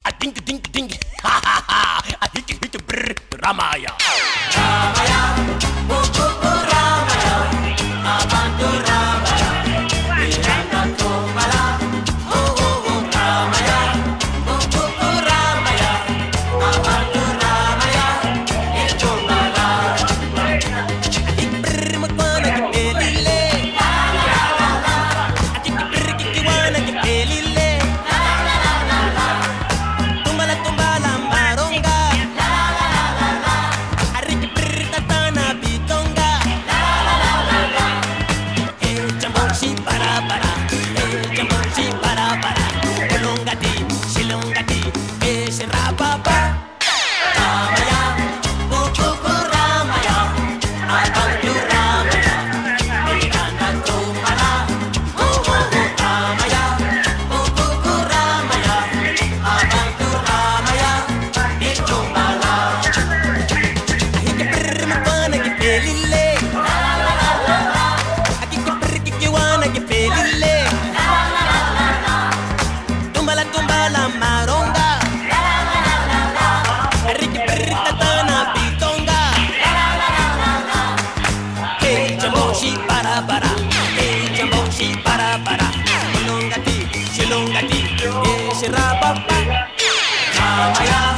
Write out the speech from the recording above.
A ding ding ding, ha ha ha, a hit hit brr, Ramaya. Ramaya, bukuku Ramaya, abangku Ramaya, Miranda Tumbala, oh oh oh Ramaya, bukuku Ramaya, abangku Ramaya, Tumbala. A hit brr mutwana kipelile, la la la la. A hit brr kikiwana kipelile. Ramaya, bukuku Ramaya, abangku Ramaya, Miranda Tumbala, oh oh oh Ramaya, bukuku Ramaya, abangku Ramaya, Tumbala. Ahike brr mutwana kipelile, la la la la la. Ahike brr kikiwana kipelile, la la la la la. Tumbala tumbala maronga. Para para, hey jambo si para para, shilongati, eh shirababa. Ramaya.